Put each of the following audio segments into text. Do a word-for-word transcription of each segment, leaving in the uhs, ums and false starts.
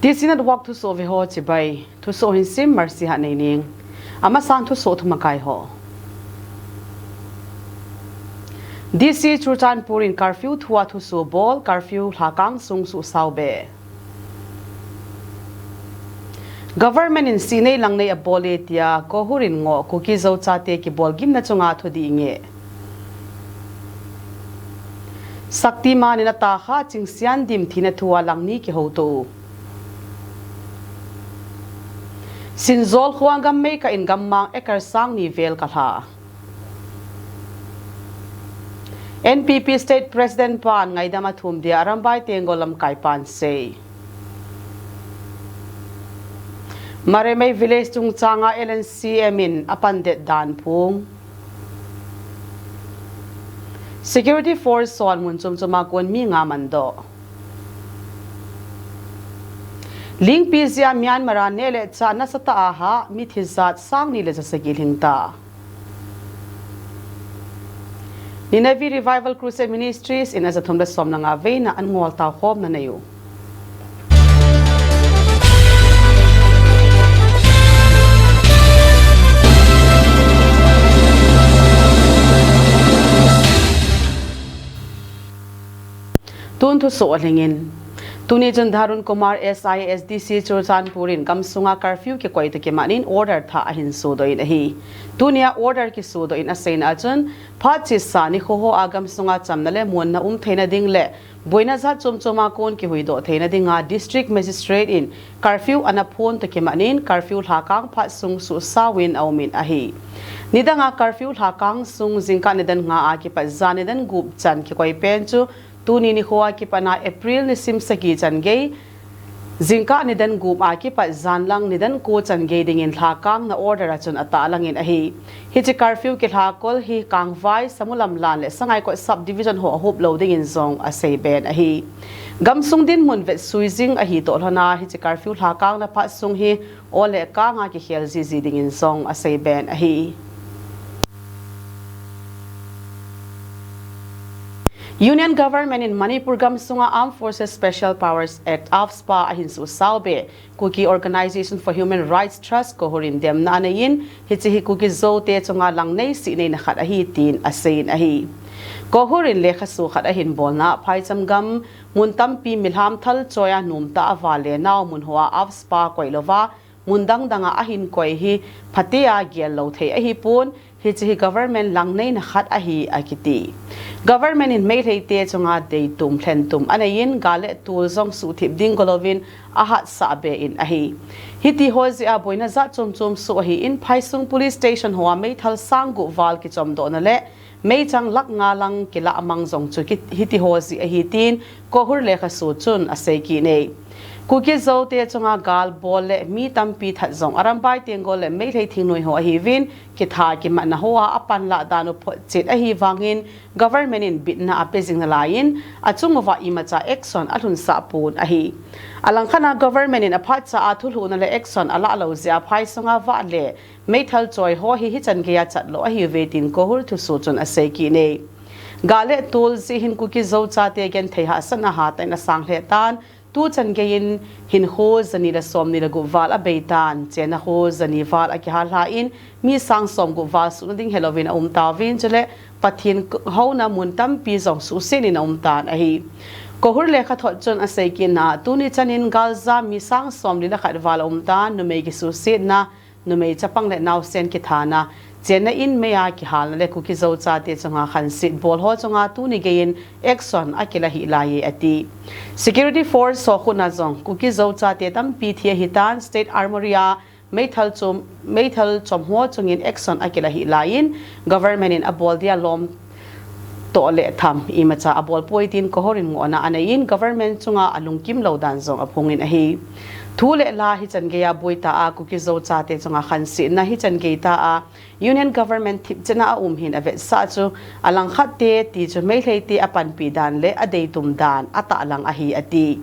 T C Network thusoh veho chibai. Thusoh hinsim Mercy Hatneining. Amasang thusoh thumakai ho. D C Churachandpur in curfew thua thusoh bol, curfew lhakang sung suhsao be. Government in sihnei langnei abol e tia KOHUR in ngoh, Kuki Zo chate kibol gimna chunga thudih nge. Shaktiman in atahkha Chingsiandim thina thua langni kihouto. Sinzawl khua gam meikah in gammang acre sangni vel kalha. N P P State President pan ngaidam athum dia Arambai Tenggol lamkai pan sei. Maremei Village chungchanga L N C M in apandet dan phung. Security Force hon mun chomchoma kon mi nga mandoh. Lingpi jia Myanmar a neh le chah nasatah a hah mithi jat sangni le jasagi lhingta. Nineveh Revival Crusade Ministries in ajathum le somlanga veina an ngol taokhomna nei u. Tun thusoh alhingin. Tuni chun Dharun Kumar S I S D C Churachandpur in gamsunga curfew kikoi toh kimat in order thah ahin sodoh in ahi. Tunia order kisodoh in aseina a chun, phat chesa nikho hoa gamsunga chamna le muanna um theina ding le boina jat chomchoma kon kihuhdoh theina dinga District Magistrate in curfew ana phon toh kimat in curfew lhakang phat sung suhsao in aumin ahi. Nidanga curfew lhakang sung jingkah nidan nga a kipat jan nidan gup chan kikoi pen chu tuni nikho a kipat na April nisim sagi chan gei, jingkah nidan gup a kipat janlang nidan ko chan gei dingin lhakangna order a chun atahlang in ahi. Hiche curfew kilhakol hi Kangvai, Samulamlan le Sangaikot Subdivision ho ahup lou dingin jong aseiben ahi. Gamsung dinmun vetsui jing ahi toh lhona hiche curfew lhakangna phat sung hi ol le kanga kikhel jiji dingin jong aseiben ahi. Union Government in Manipur gamsunga Armed Forces Special Powers Act, AFSPA ahin suhsao be, Kuki Organisation for Human Rights Trust, KOHUR in demna anei in, hiche hi Kuki Zo te chunga langnei sihnei na khat ahi tin aseiyin ahi. KOHUR in lekhasu khat ahin bolna, phaicham gam mun tampi milham thal choiya nomtah a vale nau mun hoa AFSPA koi louva, mun dang danga ahin koi hi phatea gel lou thei ahipon, hiche hi government langneina khat ahi akiti. Government in Meitei te chunga deitum lhentum anei in gal le tol jong suhthip ding golouvin ahatsah be in ahi. Hiti ho jeh a boina jat chom chom soh ahi in Phaisung Police Station hoa meithal sang gup val kichomdohna le meichang lakh nga lang kilah mang jong chu ki, hiti ho jeh ahi tin KOHUR lekhasu chun asei kit e. Kuki Zo te chunga gal bol le mi tampi that jong Arambai Tenggol le Meitei thingnoi ho ahiuvin kitha kimatna hoa apanlah dan u photchet ahi vangin government in bitna ape jing nalaiyin achung uva imacha action alhunsah pon ahi. Alangkhat a government in aphatcha a thulhuhna le action alah lou jeh a phaisunga vale meithal choi ho hi hichan geiya chatlou ahiuve tin KOHUR thusoh chun asei kit e. Gal le tol jeh hin Kuki Zo chate genthei hahsatna hatah in asang lheh tan, tuchan geiyin hinkho jani le somni le gup val abei tan, chenna kho jani val akihal lha in, mi sang som gup val suhna ding helouvin aum tauvin, chule Pathen houna mun tampi jong suhset in aum tan ahi. KOHUR lekhathot chun asei kitna, tuni chan in galjam mi sang somli le khat val aum tan, numei kisuhsetna, numei chapang le naosen kithana, chenna in meiya kihalna le Kuki Zo chate chunga khanset bol ho chunga tuni geiyin action akila hih laiye ati. Security Force ho khutna jong Kuki Zo chate tampi thi ahitan, State Armoury a meithal chom, meithal chom ho chungin action akila hih laiyin, government in abol dia lom toh le tham imacha abolpoi tin KOHUR in ngohna anei in, government chunga alungkim lou dan jong aphongin ahi. Thu le la hichan geiya boitah a Kuki Zo chate chunga khansetna hichan geitah a Union Government thipchetna aum hin avetsah chu alangkhat te ti chu Meitei te apanpi dan le adeitum dan atahlang ahi ati.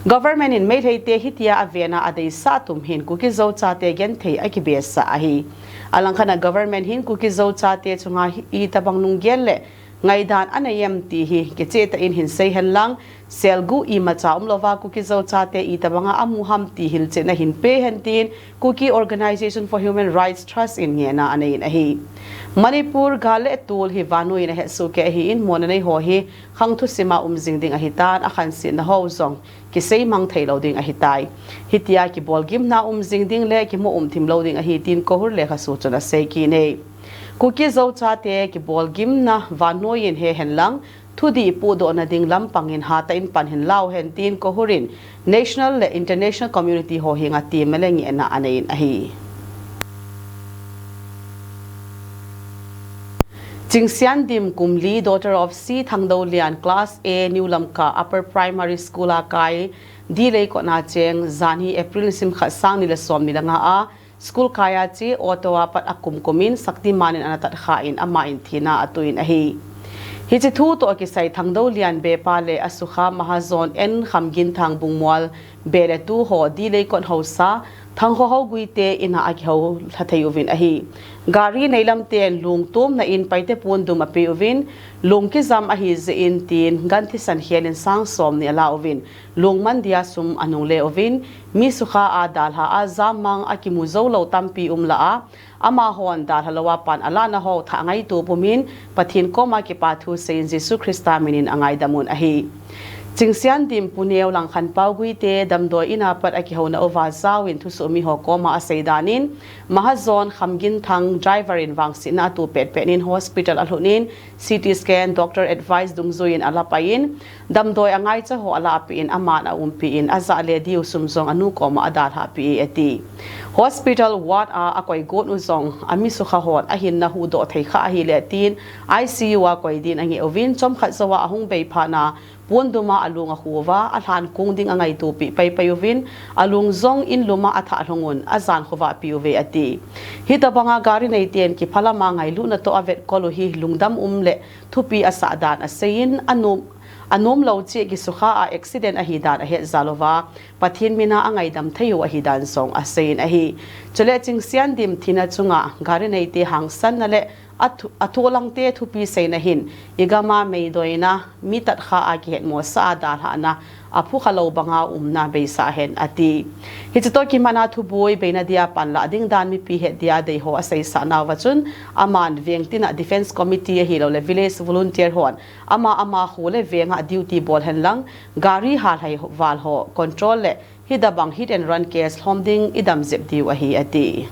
Government in Meitei te hitia avena adeisah tum hin Kuki Zo chate genthei akibesah ahi. Alangkhat a government hin Kuki Zo chate chunga hi, itobang lunggel le ngaidan anei em ti hi kichehtah in hin sei hen lang, selguh imacha umlouva Kuki Zo chate itobanga amu ham ti hilchetna hin pe hen tin Kuki Organisation for Human Rights Trust in ngehna anei in ahi. Manipur gal le tol hi vannoi in ahetsoh kei ahin, mona nei ho hi khang thusima um jing ding ahitan, akhansetna ho jong kisei mang thei lou ding ahitai. Hitia kibolgimna um jing ding le kimu um thim lou ding ahi tin KOHUR lekhasu chun asei kit e. Kuki Zo chate kibolgimna vannoi in he hen lang, thudih pohdohna ding lampang in hatah in pan hin lau hen tin KOHUR in national le international community ho henga temna le ngehna anei in ahi. Chingsiandim Kumli, daughter of C Thangdolian, class A, New Lamka Upper Primary School a kai, D Leikot a cheng, jan hi April nisim khat, sang ni le som ni le nga a, school kai a che auto a pat akum kum in Shaktiman in ana tatkha in ama in thina atoh in ahi. Hiche thu toh kisai Thangdolian bepa le asukha Mahajon N Khamginthang Bungmual be le tu ho D Leikot haosa Thangkhohao Guite in a akihou lha thei uvin ahi. Gari neilam ten lung tomna in Paite pondum ape uvin, lung kijam ahi jeh in tin gan thisan khel in sang som ni ala uvin, lung man dia sum anungle uvin, mi sukha a dalha a jammang akimu jou lou tampi um lah a, amahon dalha louva pan alahna ho thah ngaito pumin, Pathen koma kipa thu seiyin Jesu Christa minin angaidam un ahi. Chingsiandim Pu Neo Langkhanpao Guite damdoi in a pat akihouna uva jaovin thusoh mi ho koma asei dan in, Mahajon Khamginthang driver in vangsetna ato petpet in hospital alhun in, C T scan, doctor advice dungjuiyin ala pai in, damdoi angaicha ho ala peh in, aman aumpi in, ajah le diu sum jong anu koma adalhah peh e ati. Hospital ward a akoi got u jong ami sukha hon ahinna huhdoh thei kha ahile tin, I C U a koi din angeh uvin, chomkhat jouva ahung bei phat na, pondum a alung akhu uva, alhan kong ding angaito peh paipai uvin, alung jong in lum a athah lhung un, ajan khovah peh uve ati. Hitobanga gari neiten kiphalam a ngailutna toh avetkol u hi lungdam um le thupi asah dan aseiyin, anom, anom lou cheh kisukha a accident ahi dan ahet jal uva, Pathen mina angaidam thei u ahi dan jong aseiyin ahi. Chule Chingsiandim thina chunga gari neite hangsanna le athu-, athoh langte thupi seina hin, igam a meidoina, mi tatkha a kihetmosah a dalhahna, aphukha lou banga umna beisah hen ati. Hiche toh kiman a thuboi beina dia panlah ding dan mipi het dia dei ho aseisah nauva chun, aman veng tina Defence Committee ahilou le Village Volunteer hon, ama ama kho le veng a duty bol hen lang, gari halhai val ho control le hitobang hit and run case lhom ding idam jep diu ahi ati.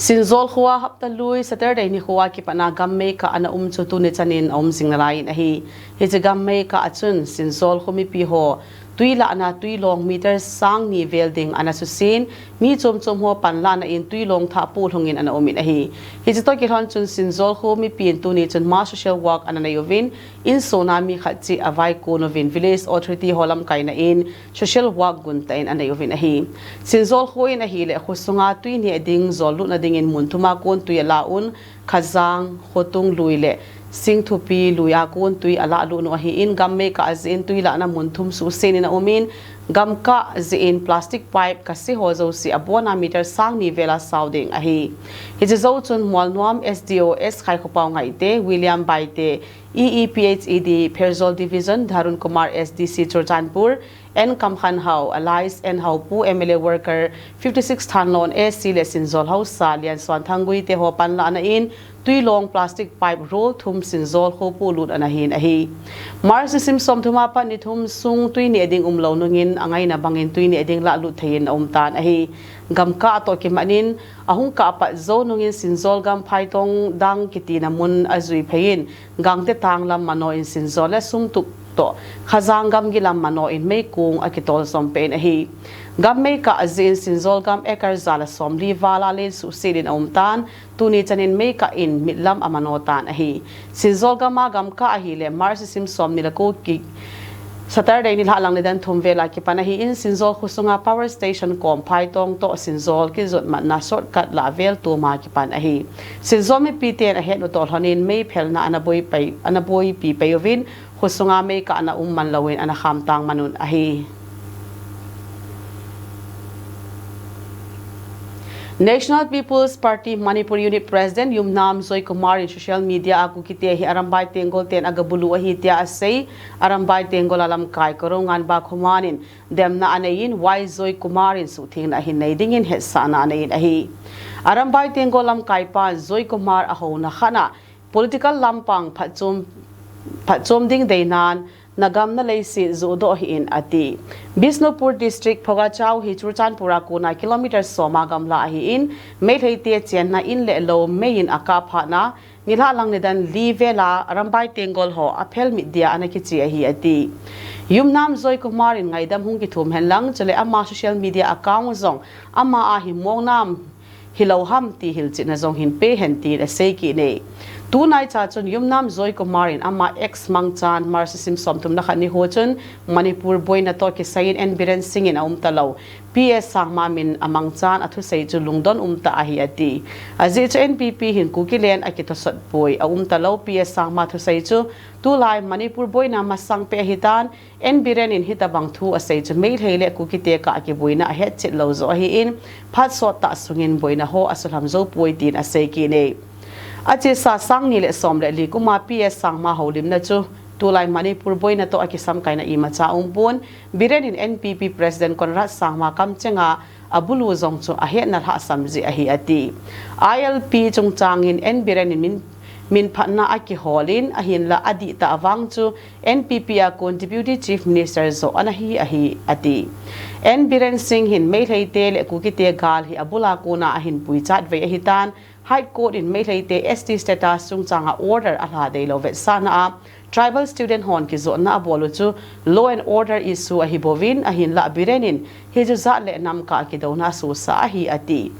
Sinzawl khoa hapta lui Saturday nikhoa kipatna gam meikah ana um chu tuni chanin aum jing nalaiyin ahi. Hiche gam meikah a chun Sinzawl kho mipi ho twi lahna twilong meter sang ni vel ding ana susen, mi chom chom ho panlahna in twilong thah pohlhung in ana um in ahi. Hiche toh kilhon chun Sinzawl kho mipin tuni chun mass social work ana nei uvin, insung a mi khat cheh avaikon uvin, village authority ho lamkaina in social work guntah in anei uvin ahi. Sinzawl kho in ahile khosunga twi neh ding jol lutna dingin mun thum a kon twi ala un, Khajang, Khotung lui le Singthupi lui a kon twi alah lut u ahin, gam meikah jeh in twi lahna mun thum suhsen in aum in, gamkah jeh in plastic pipe kase ho jouse abona meter sang ni vel a sao ding ahi. Hiche jou chun Mualnuam S D O S Khaikhopao Ngaite, William Baite, E E P H E D Pherzawl Division, Dharun Kumar S D C Churachandpur, N Kamkhanhao, alias N Haopu, M L A worker, fifty six Thanlon A C le Sinzawl haosa Liansuanthang Guite ho panlahna in twilong plastic pipe roll thum Sinzawl kho polut ana hin ahi. March nisim somthum a pat ni thum sung twi neh ding umlou nungin angaina bangin twi neh ding lahlut thei in aum tan ahi. Gamkah toh kimat in ahung kah pat jou nungin Sinzawl gam Phaitong dang kitina mun ajui phei in, Gangte tang lam mano in Sinzawl le Sumtup toh Khajang gamgi lam mano in meikong akitol jom peh in ahi. Gam meikah jeh in Sinzawl gam acre ja le somli val a len suhset in aum tan, tuni chanin meikah in mitlam amano tan ahi. Sinzawl gam a gamkah ahile March nisim somni le ko ki Saturday nilhah lang nidan thum vel a kipan ahin, Sinzawl khosunga power station kom Phaitong toh Sinzawl kijot matna shortcut lah vel tuma kipan ahi. Sinzawl mipi ten ahet u toh lhonin mei phelna ana boipi pei uvin, khosunga meikah ana um man louvin ana khamtang man un ahi. National People's Party Manipur Unit President Yumnam Joykumar in social media a Kukite hi Arambai Tenggol ten agabulu ahi tia asei. Arambai Tenggol a lamkai Koro Nganba Khuman in demna anei in, Y Joykumar in suhthengna ahin nei dingin hetsahna anei in ahi. Arambai Tenggol lamkai pan Joykumar ahouna khat a political lampang phatchom, phatchom ding deinan, nagam naleiset juhdoh hih in ati. Bishnupur District Phogachao hi Churachandpur a kona kilometer som a gamla ahi in, Meiteite chenna in le lou mei in akap phat na, nilhah lang nidan li vel a Arambai Tenggol ho aphelmit dia ana kiche ahi ati. Yumnam Joykumar in ngaidam hung kithum hen lang, chule ama social media account jong ama a hi mongnam hilou ham ti hilchetna jong hin pe hen tin asei kit e. Tunaicha chun Yumnam Joykumar in ama X mangchan March nisim somthum le khat nikho chun Manipur boina toh kisai in N Biren Singh in aumta lou P A Sangma min amangchan athusei chu lungdon umtah ahi ati. Ajeh chu N P P hin Kuki len akitosot poi, aumta lou P A Sangma thusei chu tulai Manipur boina masang peh ahitan, N Biren in hitabang thu asei chu Meitei le Kukite kah a kiboina ahetchet lou joh ahi in, phat sottah sungin boina ho asuhlham jou poi tin asei kit e. Achesa sang ni le som le li kum a P A Sangma houlimna chu tulai Manipur boina toh akisamkaina imacha umpon, Biren in N P P President Conrad Sangma kamchenga abulu jong chu ahetna lhahsam jeh ahi ati. I L P chungchang in N Biren in min, minphatna akihol in, ahinla adihtah vang chu N P P a kon Deputy Chief Minister joh ana hi ahi ati. N Biren Singh hin Meiteite le Kukite gal hi abul a kona ahin puichat vei ahitan, High Court in Meiteite S T status chungchanga order alha deilou vetsahna a, tribal student hon kijotna abol u chu law and order issue ahi bouvin, ahinla Biren in hichu jat le nam kah a kidouna asosah ahi ati.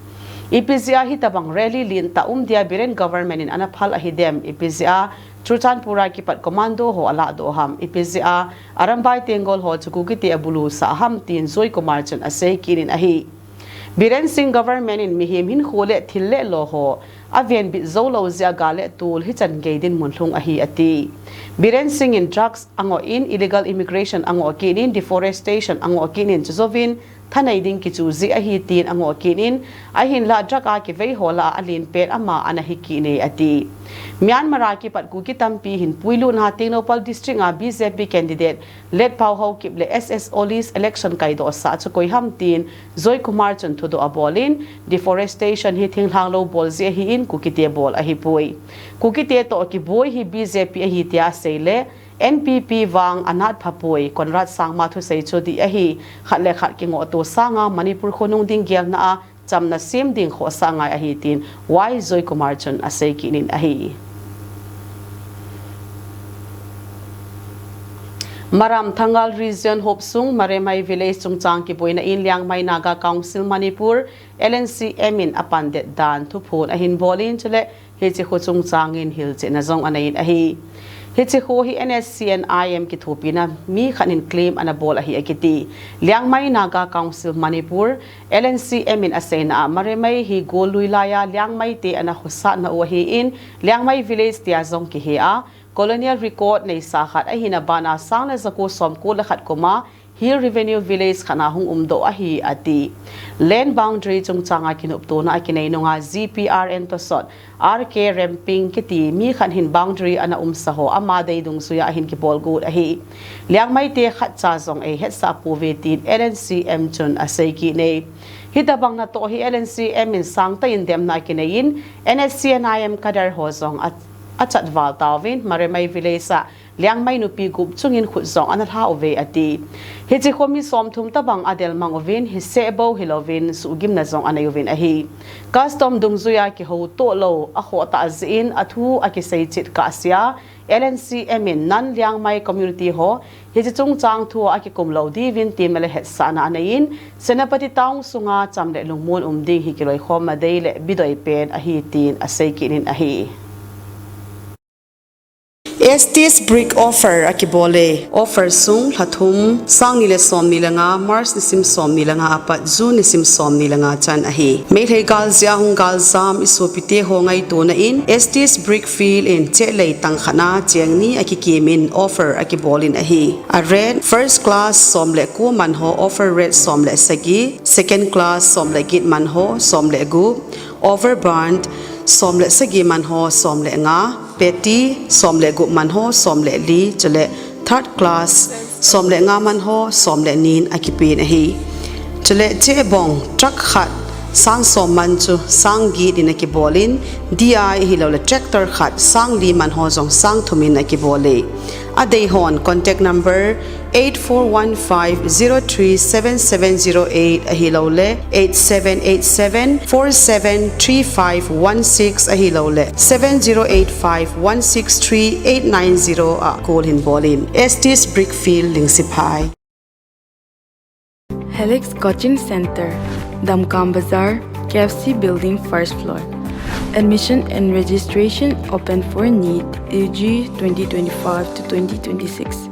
Ipi jeh a hitabang rally lentah um dia Biren government in ana phal ahi dem, ipi jeh a Churachandpur a kipat commando ho alahdoh ham, ipi jeh a Arambai Tenggol ho chu Kukite abulu sah ham tin Joykumar chun asei kit in ahi. Biren Singh government in mihem hinkho le thil le lo ho avenbit jou lou jeh a gal le tol hichan gei dinmun lhung ahi ati. Biren Singh in drugs angoh in, illegal immigration angoh kit in, deforestation angoh kit in, chujouvin thanei ding kichu jeh ahi tin angoh kit in, ahinla drug a kivei ho lah a alen pen ama ana hi kit e ati. Myanmar a kipat Kuki tampi hin puilutna Tengnoupal District a B J P candidate Letpao Haokip le S S Olis election kaidohsah chu koi ham tin Joykumar chun thudoh abol in, deforestation hi thinglhang lou bol jeh ahi in Kukite bol ahipoi. Kukite toh kiboi hi B J P ahi tia asei le N P P vang anat phapoi, Conrad Sangma thusei chu dih ahi, khat le khat kingohto sanga Manipur khonung ding gelna a chamna sem ding khohsah ngai ahi tin Y Joykumar chun asei kit in ahi. Maram Thangal Region hopsung Maremai Village chungchang kiboina in Liangmai Naga Council Manipur, L N C M in apandet dan thuphon ahin bol in, chule hiche kho chungchang in hilchetna jong anei in ahi. Hiche kho hi N S C N I M kithopina mi khat in claim ana bol ahi akiti. Liangmai Naga Council Manipur, L N C M in aseina a Maremai hi gollui laiya Liangmaite ana khosatna u ahi in, Liangmai Village tia jong kihe a, colonial record neisa khat ahin, abana sang le jako somko le khat kum a Hill Revenue Village khat a hung umdoh ahi ati. Land boundary chungchanga kinoptona akinei nunga G P R N tosot R K Remping kiti mi khat hin boundary ana umsa ho ama dei dungjuiya ahin kibol got ahi. Liangmaite khatcha jong eihetsah pouve tin L N C M chun asei kit e. Hitabang natoh hi L N C M in sangtah in demna akinei in, N S C N I M cadre ho jong a, achat val tauvin, Maremai Village a Liangmai nupi gup chungin khut jong ana lha uve ati. Hiche kho mi somthum tabang adel mang uvin, hiseh bou hilouvin suhgimna jong anei uvin ahi. Custom dungjuiya kihoutoh lou akhoh tah jeh in athu akisei chet kahsea, L N C M in non Liangmai community ho hiche chungchang thu a akikum lou diuvin temna le hetsahna anei in, Senapati town sunga cham le lungmon um ding hi kiloikhomna dei le bidoi pen ahi tin asei kit in ahi. Estes Brick offer akibol e. Offer sung lha thum, sang ni le som ni le nga, March nisim som ni le nga apat June nisim som ni le nga chan ahi. Meitei galjia hung galjam i sopite ho ngaitona in Estes Brick Field in chehlei tang khat na cheng ni akikim in offer akibol in ahi. A rate, first class som le ko man ho offer rate som le sagi, second class som le get man ho som le gup, overburnt som le sagi man ho som le nga, petty som le gup man ho som le li, chule third class som le nga man ho som le ni in akipen ahi. Chule chebong truck khat sang som man chu sang get in akibol in, D I ahilou le tractor khat sang li man ho jong sang thum in akibol e. Adei hon contact number eight four one five zero three seven seven zero eight ahilou le eight seven eight seven four seven three five one six ahilou le seven zero eight five one six three eight nine zero a call hin bol in. Estes Brick Field Lingsiphai. Helix Coaching Center, Damkam Bazar, K F C Building, first floor. Admission and registration open for NEET U G twenty twenty-five to twenty twenty-six.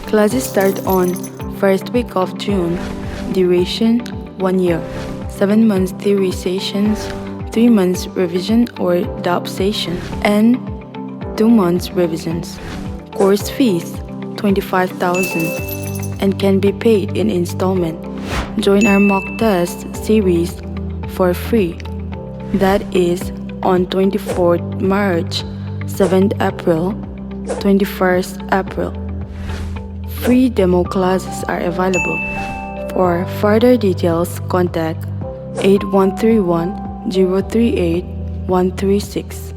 Classes start on first week of June. Duration, one year. Seven months theory sessions, three months revision or doubt session, and two months revisions. Course fees, twenty-five thousand, and can be paid in installment. Join our mock test series for free. That is on twenty-fourth March, seventh April, twenty-first April. Free demo classes are available. For further details, contact eight one three one zero three eight one three six.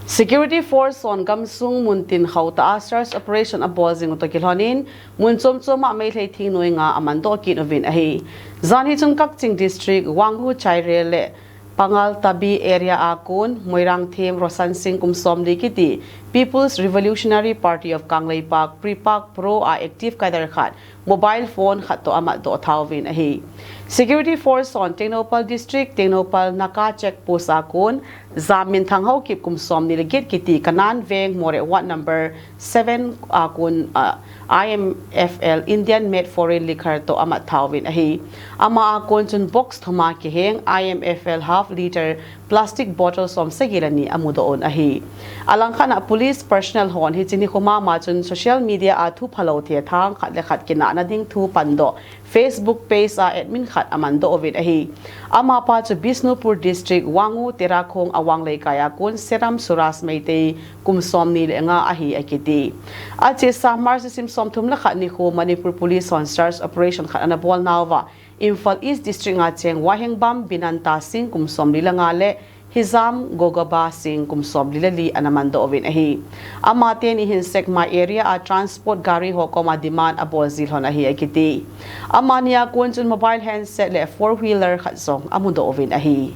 Security Force hon gamsung mun tin khauh tah a search operation abol jing u toh kilhon in, mun chom chom a Meitei thingnoi nga aman doh kit uvin ahi. Jan hi chun Kakching District, Wangoo Chairel le Pangaltabi area a kon, Moirangthem Roshan Singh kum som li kiti People's Revolutionary Party of Kangleipak, PREPAK Pro a active cadre khat mobile phone khat toh amat doh tha uvin ahi. Security Force hon Tengnoupal District, Tengnoupal Naka Check Post a kon, Jamminthang Haokip kum som ni le get kiti Kanan Veng Moreh Ward number seven a kon, ah, I M F L Indian Made Foreign Liquor toh amat tha uvin ahi. Ama a kon chun box thum a kiheng I M F L half litre plastic bottle som sagi le ni amu doh un ahi. Alangkhat a police personnel hon hiche nikho mama chun social media a thu phalou thethang khat le khat kinahna ding thu pandoh Facebook page a admin khat aman doh uvin ahi. Amapa chu Bishnupur District, Wangoo Terakhong Awang Leikai a kon Seram Suraj Meitei kum som ni le nga ahi akiti. Achesa March nisim som thum le khat nikho Manipur Police hon search operation khat ana bol nauva, Imphal East District a cheng Wahengbam Binanta Singh kum som li le nga le Hijam Gogaba Singh kum som li le li ana man doh uvin ahi. Amateni hin Sekmai area a transport gari ho koma demand abol ji lhon ahi akiti. Amani a kon chun mobile handset le four wheeler khat jong amu doh uvin ahi.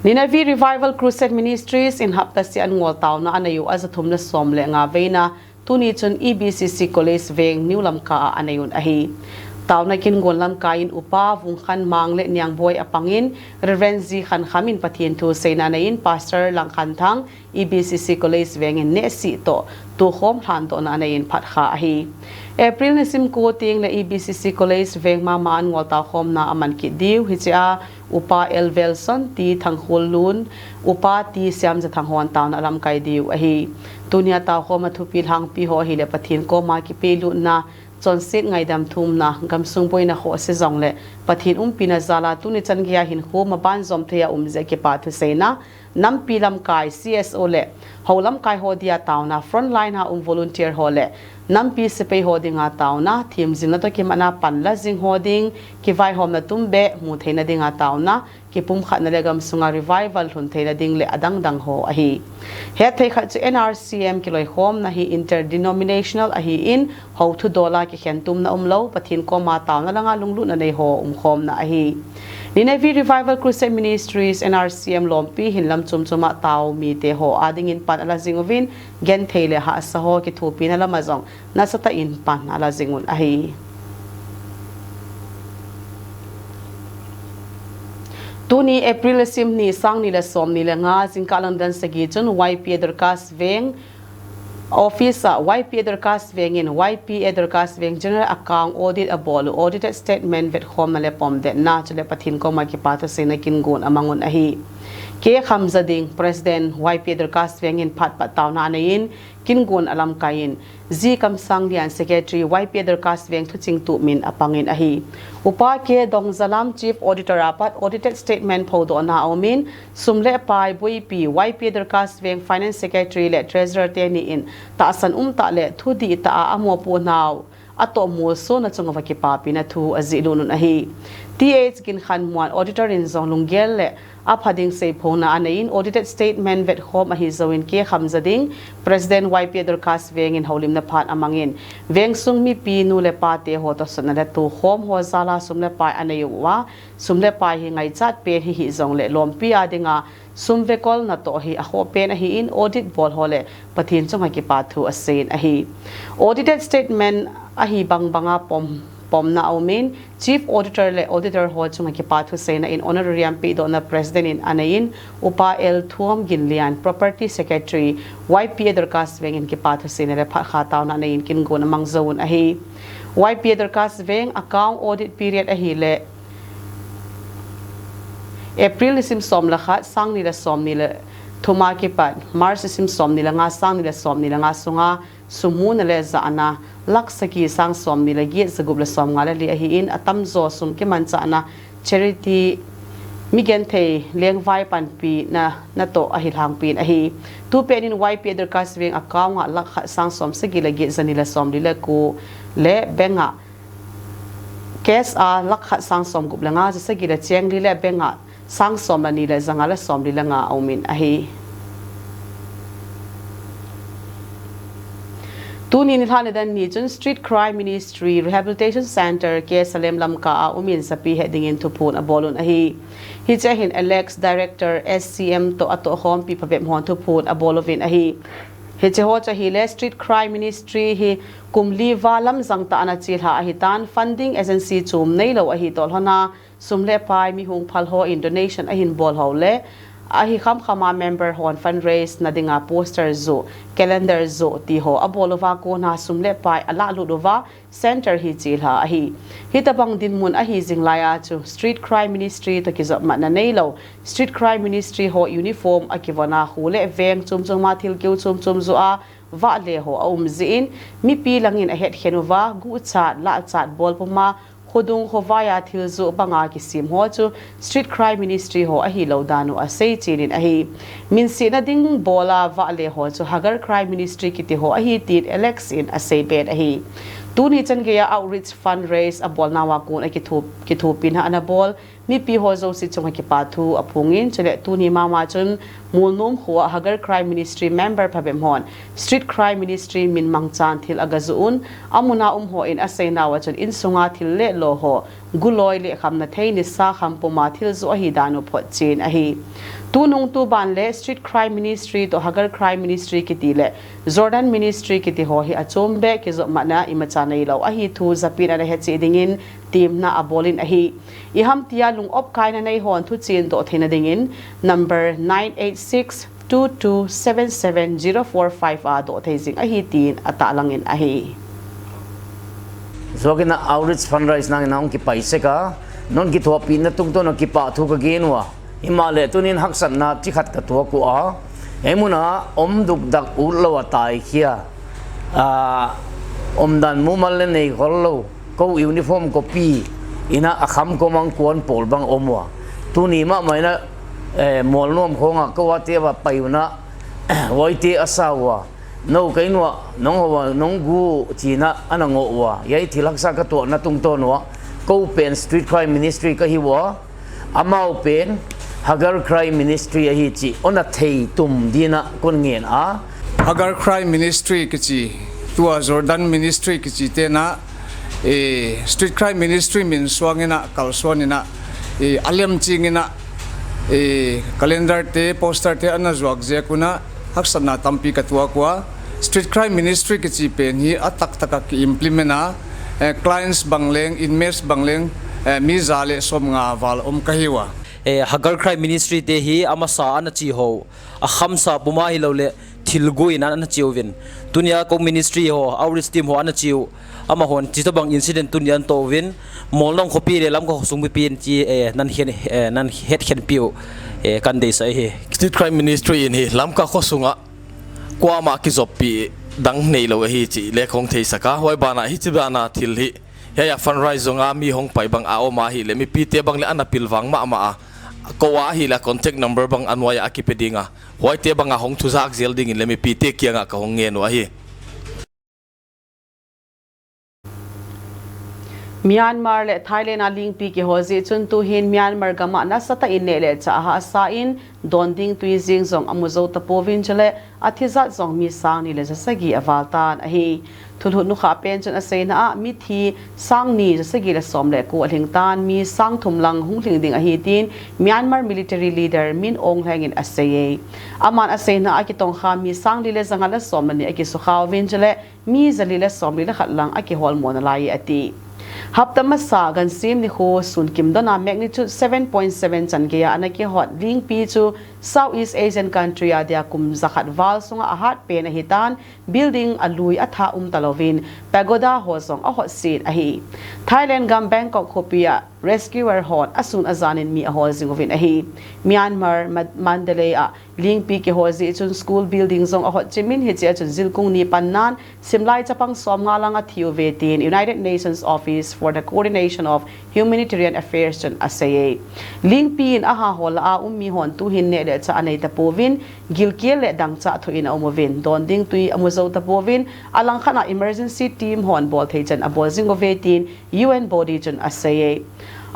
Nineveh Revival Crusade Ministries in hapta seh a ngol taona anei u aja thum le som le nga veina, tuni chun E B C C College Veng New Lamka a anei un ahi. Taona kin gon lamkai in Upa Vungkhanmang le Niangboi apang in Reverend G Khankham in Pathen thu seina anei in Pastor Langkhanthang E B C C College Veng in nehsih toh tukhom lhandohna anei in phatkha ahi. April nisim ko teng le E B C C College Veng mama an ngol taokhomna aman kit diu hiche a Upa L Velson T Thangkhollun, Upa T Siamjathang hon taona alamkai diu ahi. Tunia taokhom a thupi lhangpi ho ahile Pathen koma kipehlutna, chonset ngaidam thumna, gamsung boina ho ase jongle Pathen umpina jal a tuni chan geiya hinkho maban jom thei a um jeh a kipa thuseina, nampi lamkai C S O le hou lamkai ho dia taona, front line a um volunteer ho le nampi sepai ho dinga taona, themjilna toh kimatna pan la jing ho ding, kivaihomna tumbeh mu theina dinga taona, kipumkhatna le gamsunga revival lhun theina ding le adangdang ho ahi. Hetthei khat chu N R C M kiloikhomna hi interdenominational ahi in, hou thudola kikhentumna umlou, Pathen koma taona langa lunglutna nei ho umkhomna ahi. Nineveh Revival Crusade Ministries, N R C M lompi hin lam chomchoma tao mite ho adingin pan ala jing uvin, genthei le hahsa ho kithopina lama jong nasatah in pan ala jing un ahi. Tuni April nisim ni, sang ni le som ni le nga, jingkah lang dan sagi chun Y P A Dorcas Veng Office a Y P A Dorcas Veng in Y P A Dorcas Veng General Account Audit abol u, audited statement vetkhomna le pomdetna chule Pathen koma kipathu seina kingun amangun ahi. K Khamzading, President Y P A Dorcas Veng in phat phat taona anei in, kingun alamkai in, G Kamsanglian, Secretary Y P A Dorcas Veng thuching tup min apangin ahi. Upa K Dongzalam, Chief Auditor apat audited statement phodohna aumin, sum le pai buipi Y P A Dorcas Veng Finance Secretary le Treasurer teni in tahsan umtah le thudih tah a amopohnau atoh molsona chunga va kipapina thu ajihlut un ahi. Th Ginkhanmuan, Auditor in jong lunggel le apha ding seiphona anei in, audited statement vetkhom ahi jouvin K Khamzading, President Y P A Dorcas Veng in houlimna phat amangin, veng sung mipi nu le pa te ho tohsotna le tukhom ho jal a sum le pai anei uva, sum le pai hi ngaichat pen hihi jongle lompi a dinga sum vekol natoh hi akhoh pen ahin, audit bol ho le Pathen chunga kipathu aseiyin ahi. Audited statement ahi bangbanga pom, pomna aumin, Chief Auditor le Auditor ho chunga kipathu seina in honorarium pedohna President in anei in, Upa L Thuamginlian, Property Secretary Y P A Dorcas Veng in kipathu seina le phat kha taona anei in kingun amang jouvun ahi. Y P A Dorcas Veng account audit period ahile April nisim som le khat, sang ni le som ni le thum a kipat March nisim som ni le nga, sang ni le som ni le nga sunga sum muna le jahna lakh sagi sang som ni le get, jagup le som nga le li ahin, atamjo sum kimanchahna charity, migenthei lengvai panpina natoh ahi lhangpin ahi. Tupen in Y P A Dorcas Veng account a lakh khat sang som sagi le get, jani le som li le ko le bank a cash a lakh khat sang som gup le nga, ja sagi le cheng li le bank a sang som le ni le ja nga le som li le nga aumin ahi. Tuni nilhah nidan ni chun Street Crime Ministry Rehabilitation Center K Salem Lamka a umin japi het dingin thuphon abolun ahi. Hiche hin Alex, Director S C M toh atohkhompi phabep hon thuphon aboluvin ahi. Hiche ho chu ahile Street Crime Ministry hi kum li val lamjang tah a ana chelha ahitan, funding agency chom neilou ahi toh lhona, sum le pai mihung phal hon donation ahin bol ho le ahi khamkhama member hon fundraise na dinga poster joh, calendar joh ti ho abol uva kona sum le pai alah lut uva center hi chelha ahi. Hitobang dinmun ahi jing laiya chu Street Crime Ministry toh kijopmatna neilou, Street Crime Ministry ho uniform akivon a, kho le veng chom chom a thil keu chom chom joh a vahle ho aum jeh in, mipi langin ahetkhen uva, guhchat, lahchat bol puma, khodung khovai a thil joh banga kisem ho chu Street Crime Ministry ho ahilou dan u asei chen in ahi. Minsetna ding bol a vahle ho chu Hagar Crime Ministry kiti ho ahi tin Alex in asei be in ahi. Tuni chan geiya outreach fundraise abolnauva kon a kitho, kithopina ana bol mipi ho jouse chunga kipathu aphongin, chule tuni mama chun Molnom kho a Hagar Crime Ministry member phabep hon Street Crime Ministry min mangchan thil agajoh un, amun a um hon aseinauva chun insunga thil le lo ho, guloi le khamna thei nisa kham puma thil joh ahi dan u photchen ahi. Tunung tuban le Street Crime Ministry toh Hagar Crime Ministry kiti le Jordan Ministry kiti ho hi achom be kijopmatna imacha neilou ahi thu japin ana hechen dingin temna abolin ahi. Iham tia lung-opkaina nei hon thuchen doh theina dingin number nine eight six two two seven seven zero four five a doh thei jing ahi tin atahlang in ahi. Joakin a outreach fundraise nangin ahung kipai sek a, non kithopina tungtona kipathu kagen uva. Himahleh tunin haksatna chikhat katuak uva. Eimuna om dukdak utlou a taikhia, a, omdan mumal le neikhol lou, kou uniform copy ina akham komang kuan pol bang om uva. Tuni mahmah ina, eh, Molnom khonga kou ate va pai una, voite asa uva. Nou kei nua, nong hoa, nong gu china ana ngoh uva. Hiai thil haksa katuahna tungtawn uva. Kou pen Street Crime Ministry kahi uva. Amau pen Hagar Crime Ministry ahi chih hon thei tum dingin kon ngen a. Hagar Crime Ministry kichi, tua Jordan Ministry kichi tena, eh, Street Crime Ministry min suang ina, kalsuan ina, eh, alem ching ina, eh, calendar te, poster te ana zuak jeh una, haksatna tampi katuak uva. Street Crime Ministry kichi pen hi ataktak a ki implement a, eh, clients bang leng, inmates bang leng, eh, mi ja le som nga val om kahi uva. Eh, Hagar Crime Ministry te hi amasa ana chi ho, akhamsa puma hilou le thilgui in ana chi uvin. Tunia ko ministry ho, outreach team ho ana chi u, amahon chutobang incident tunia ana to uvin, Molnong khopi le Lamka khosung mipi in chi, eh, nan khen, eh, nan het khen piu, eh, kan deisah hi. Street Crime Ministry in hi Lamka khosunga kuama kijoppi dang neilou ahi chih le kahung theisah a, huai bana hichi bana thil hi, hiai a fundraise zonga mi hong pai bang a um ahile, mipite bang le ana pilvang mahmah a, kou ahile contact number bang anuai a kipe dinga, huaite banga hong thujak zel dingin le mipite kianga kahung ngen u ahi. Myanmar le Thailand a lingpi kihol jeh chun tuhin Myanmar gama nasatah in neh le chah ahahsa in, don ding tui jeng jong amu jou tapouvin chule athi jat jong mi sang ni le jasagi aval tan ahi. Thulhut nukhah pen chun aseina a mithi sang ni jasagi le som le ko alhing tan, mi sang thum lang hung lhing ding ahi tin Myanmar military leader Min Aung Hlaing in asei e. Aman aseina a kitongkha mi sang li le janga le som le ni akisukha uvin chule mi jali le somli le khat lang akihol mo nalai ati. Hapta masa gansim nikho sun kimdona magnitude seven point seven chan geiya ana kihot lingpi chu Southeast Asian country a dia kum jakhat val sunga ahat pen ahitan, building alui atha um talouvin, pagoda ho jong ahot sin ahi. Thailand gam Bangkok khopi a rescuer hon asun ajan in mi ahol jing uvin ahi. Myanmar, Ma-, Mandalay a lingpi kihol jeh chun school building jong ahot chimin, hichea chun jilkung ni pannan simlai chapang somnga lang athi uve tin United Nations Office for the Coordination of Humanitarian Affairs chun asei e. Lingpi in ahahol a um mi hon tuhin neh le chah anei tapouvin, gilkel le dangchah thoh in aum uvin, don ding tui amu jou tapouvin, alangkhat a emergency team hon bol thei chan abol jing uve tin U N body chun asei e.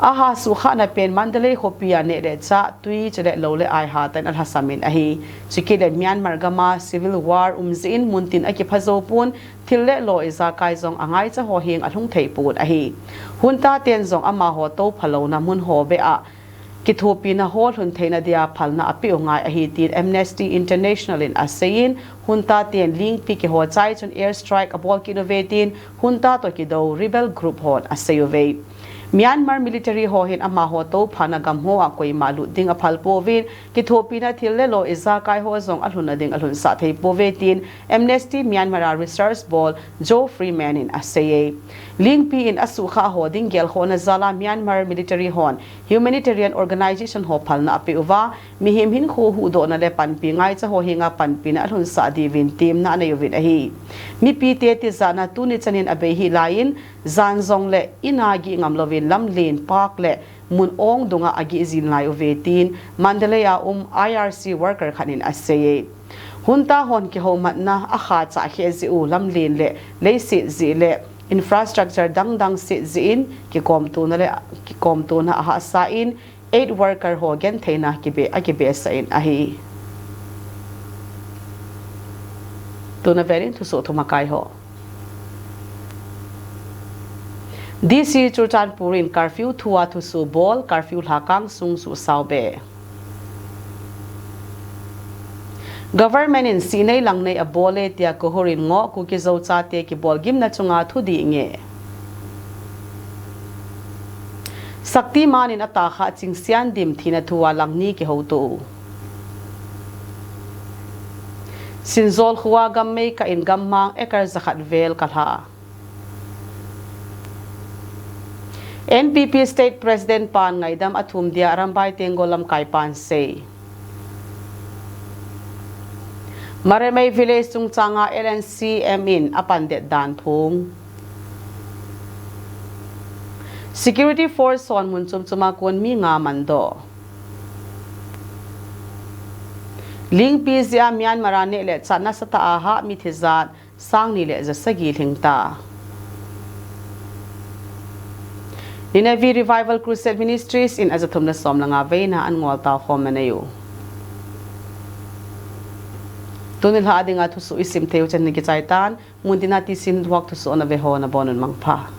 Aha sukhahna pen Mandalay khopi a neh le chah tui chule lou le ai hatah in alhasam in ahi. Chukit le Myanmar gama civil war um jeh in muntin akipha jou pon, thil le lo ijakai jong angaicha ho heng alhung thei pon ahi. Junta ten jong amaho tophalouna mun ho beh a kithopina ho lhun theina dia phalna apeh u ngai ahi tin Amnesty International in aseiyin, junta ten lingpi kihol chai chun air strike abol kit uve tin junta toh kidou rebel group hon asei uve. Myanmar military ho hin amaho tophana gam ho a koima lut ding aphal pouvin, kithopina thil le lo ijakai ho jong alhunna ding alhunsah thei pouve tin Amnesty Myanmar a research bol Joe Freeman in asei e. Lingpi in asukha ho ding gelkhohna jal a Myanmar military hon humanitarian organization ho phalna apeh uva, mihem hinkho huhdohna le panpi ngaicha ho henga panpina alhunsah diuvin temna anei uvin ahi. Mipite tijatna tuni chanin abei hih laiyin, jan jongle in a gih ngam louvin lamlen park le mun ong dunga agih jin lai uve tin Mandalay a um I R C worker khat in asei e. Junta hon kihoumatna akhachah kheh jeh u lamlen le leiset jeh le infrastructure dangdang set jeh in kikomtona le kikomtona ahahsa in aid worker ho gentheina kibe, akibesah in ahi. Tuna velin thusoh thumakai ho. D C Churachandpur in curfew thu a thusoh bol, curfew lhakang sung suhsao be. Government in sihnei langnei abol e tia KOHUR in ngoh, Kuki Zo chate kibolgimna chunga thudih ngeh. Shaktiman in atahkhah Chingsiandim thina thu a langni kihouto. Sinzawl khoa gammei kah in gammang acre jakhat vel kalha. N P P State President pan ngaidam athum dia Arambai Tenggol lamkai pan sei. Maremei Village chungchanga L N C M in apandet dan phung. Security Force hon mun chomchoma kon mi nga mandoh. Lingpi jeh a Myanmar a neh le chah nasatah a hah mi thijat sangni le jasagi lhingta. Nineveh Revival Crusade Ministries in ajathum le som le nga veina an ngol tao khomna nei u. Tuni lha dinga thusoh isim theiu chan ni kichai tan, muntina T C Network thusoh na ve ho nabonun mangpha.